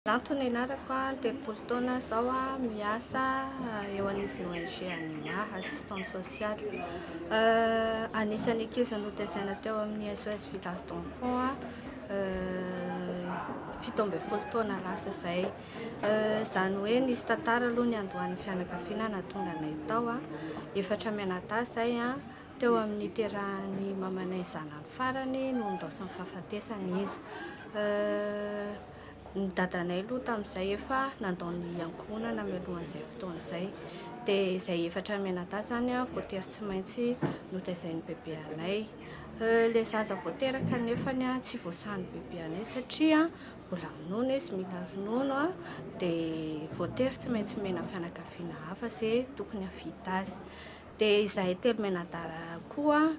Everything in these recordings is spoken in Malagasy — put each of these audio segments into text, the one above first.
Lanto ny anarako, 30 taona izao, miasa eo anivon'ny ONG Anima, assistante sociale. Anisan'ny ankizy notezaina teo amin'ny SOS Village d'Enfants 17 taona lasa izay. Izany hoe nisy tantara aloha niandohan'ny fianakaviana nahatonga anay tao. Efatra mianadahy izay teo amin'ny niterahan'ny mamanay zanany farany no nindaosin'ny fahafatesana izy. Ny dadanay aloha tamin'izay efa nandao ny ankohonana mialohan'izay fotoana izay. Dia izay efatra mianadahy izany voatery tsy maintsy notezain'ny bebe anay. Ilay zaza vao teraka nefany tsy voasahan'ny bebe anay satria mbola minono izy, mila ronono, dia voatery tsy maintsy omena fianakaviana hafa izay tokony hahavita azy. Dia izahay telo mianadahy koa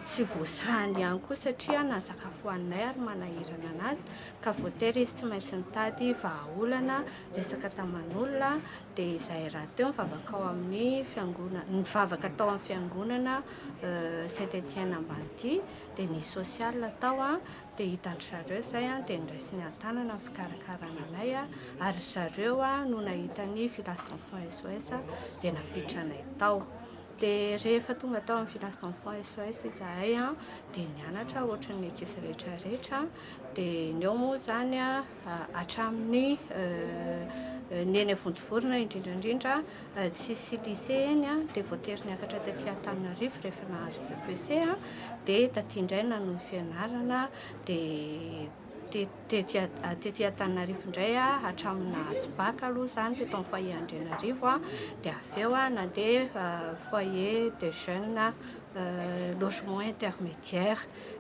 tsy voasahany ihany koa satria na ny sakafo hohaninay ary manahirana anazy ka voatery izy tsy maintsy nitady vahaolana resaka taman'olona. Dia izahay rahateo nivavaka ao amin'ny fiangonana, nivavaka tao amin'ny fiangonana Saint Etienne Ambanidia, dia nisy social tao, dia hitan-dry zareo izay dia noraisiny an-tanana ny fikarakarana anay ary ry zareo no nahita ny village d'enfants SOS dia nampiditra anay tao. Dia rehefa tonga tao amin'ny village d'enfants SOS izahay dia nianatra ohatran'ny ankizy rehetra rehetra. Dia ny eo moa izany hatramin'ny ny eny Vontovorona indrindra indrindra tsisy lycée eny dia voatery niakatra taty Antananarivo rehefa nahazo BEPC dia taty indray nanohy fianarana dia Tety tety Antananarivo indray aho hatramin'ny nahazo bac aloha izany teto amin'ny foyer Andrianarivo dia avy eo aho nandeha foyer de jeunes logement intermédiaire.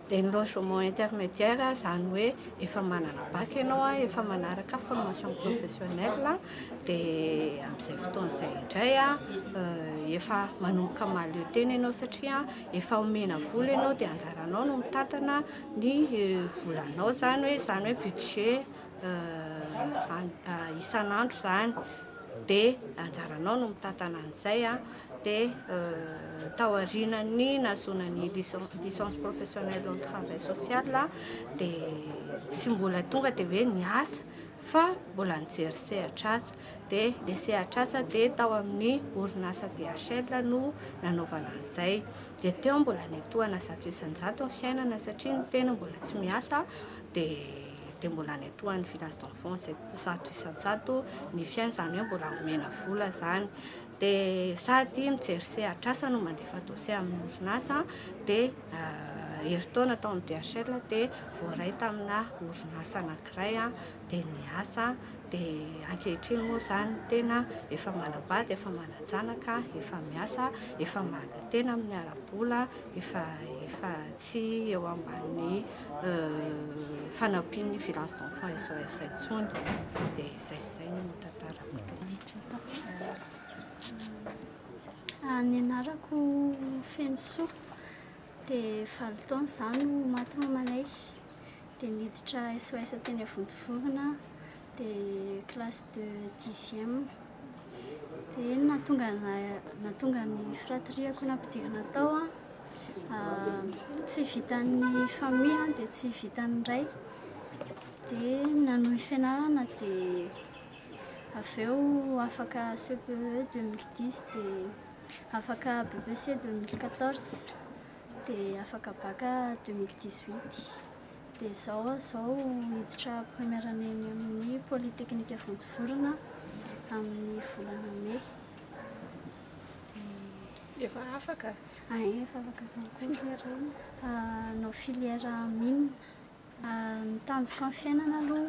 Dia ny logement intermédiaire izany hoe efa manana bac ianao, efa manaraka formation professionnelle dia amin'izay fotoana izay indray efa manomboka mahaleo tena ianao satria efa omena vola ianao dia anjaranao no mitantana ny volanao izany hoe izany hoe budget isan'andro izany dia anjaranao no mitantana an'izay dia taorian'ny nahazoana ny licence professionnelle en travail social dia tsy mbola tonga dia hoe niasa fa mbola nijery sehatr'asa dia ilay sehatr'asa dia tao amin'ny orinasa DHL no nanaovana an'izay. Dia teo mbola niantohana 100% ny fiainana satria ny tena mbola tsy miasa dia dia mbola niantohan'ny village d'enfants 100% ny fiainana, izany hoe mbola omena vola izany. Dia sady mijery sehatr'asa no mandefa dossier amin'ny orinasa dia herintaona tao amin'ny DHL dia voaray tamina orinasa anankiray dia niasa dia ankehitriny moa izany tena efa manambady, efa manan-janaka, efa miasa, efa mahaleo tena amin'ny ara-bola, efa efa tsy eo ambanin'ny fanampian'ny village d'enfants SOS intsony. Dia izay sy izay no tantarako. Ny anarako Fenosoa, dia valo taona izaho no maty mamanay. Dia niditra SOS teny Vontovorona dia classe de dixième. Dia nahatonga nahatonga ny fratrie-ko nampidirina tao an, tsy vitan'ny famille dia tsy vitan'ny ray. Dia nanohy fianarana dia avy eo afaka CPE 2010 dia afaka BEPC 2014. Dia afaka bac 2018. Dia izao aho izao hiditra première année eny amin'ny Polytechnique Vontovorona amin'ny volana mey. Dia efa afaka? Ay, efa afaka concours. Filière inona? Hanao filière mine. Ny tanjoko amin'ny fiainana aloha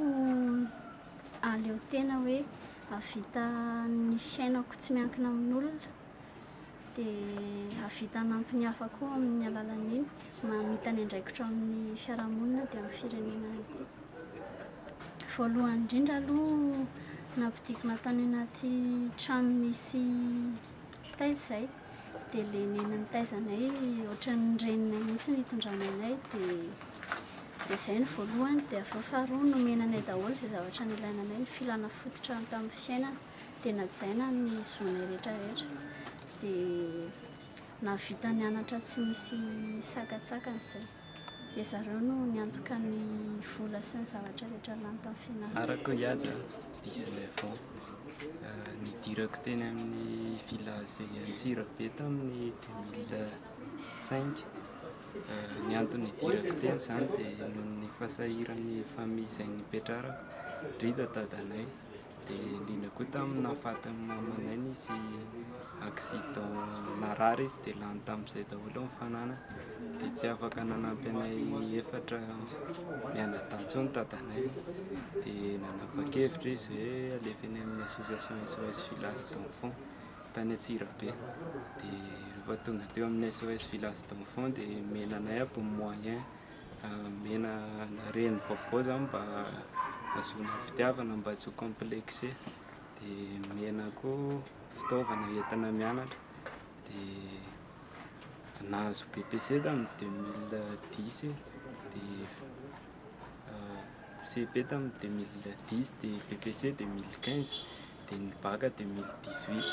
hahaleo tena hoe hahavita ny fiainako tsy miankina amin'olona. Dia hahavita hanampy ny hafa koa amin'ny alalan'iny, mamita ny andraikitro amin'ny fiarahamonina dia amin'ny firenena ihany koa. Voalohany indrindra aloha nampidirina tany anaty trano nisy mpitaiza izahay, dia ilay neny nitaiza anay ohatran'ny reninay mihitsy no nitondrany anay dia dia izay no voalohany, dia avy eo faharoa nomena anay daholo izay zavatra nilaina anay, ny filana fototra tamin'ny fiainana. Dia najaina ny zonay rehetra rehetra. Dia nahavita nianatra tsy nisy sakantsakana izay. Dia zareo no niantoka ny vola sy ny zavatra rehetra lany tamin'ny fianarana. Arako Ihaja, 19 ans. Nidirako teny amin'ny village Antsirabe tamin'ny 2005. Ny antony nidirako teny izany dia noho ny fahasahiran'ny famille izay nipetrarako, indrindra dadanay. Dia indrindra koa tamin'ny nahafatin'ny mamanay nisy accident narary izy dia lany tamin'izay daholo ny fananany. Dia tsy afaka nanampy anay efatra mianadahy intsony dadanay. Dia nanapa-kevitra izy hoe alefa eny amin'ny association SOS Village d'enfants tany Antsirabe. Dia rehefa tonga teo amin'ny SOS Village d'enfants dia nomena anay aby ny moyen. Omena reny vaovao zany mba ahazoana fitiavana mba tsy ho complexé. Dia omena koa fitaovana entina mianatra. Dia nahazo BEPC tamin'ny 2010, dia CEP tamin'ny 2010, dia BEPC 2015, dia ny bac 2018.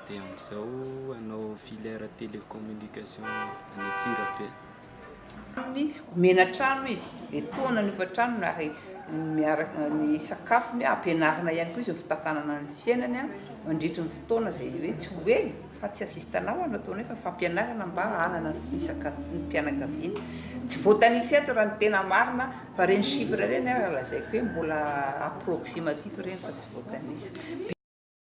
Dia amin'izao hanao filière télécommunication any Antsirabe. Aminy, omena trano izy, etoana ny hofan-tranony ary miaraka ny sakafony, ampianarina ihany koa izy ny fitantanana ny fiainany mandritry ny fotoana izay hoe tsy ho ela fa tsy assistana no ataonay fa fampianarana mba hanana ny fisakam-pianakaviana. Tsy voatanisa eto raha ny tena marina fa ireny chiffres ireny ary lazaiko hoe mbola approximatif ireny fa tsy voatanisa.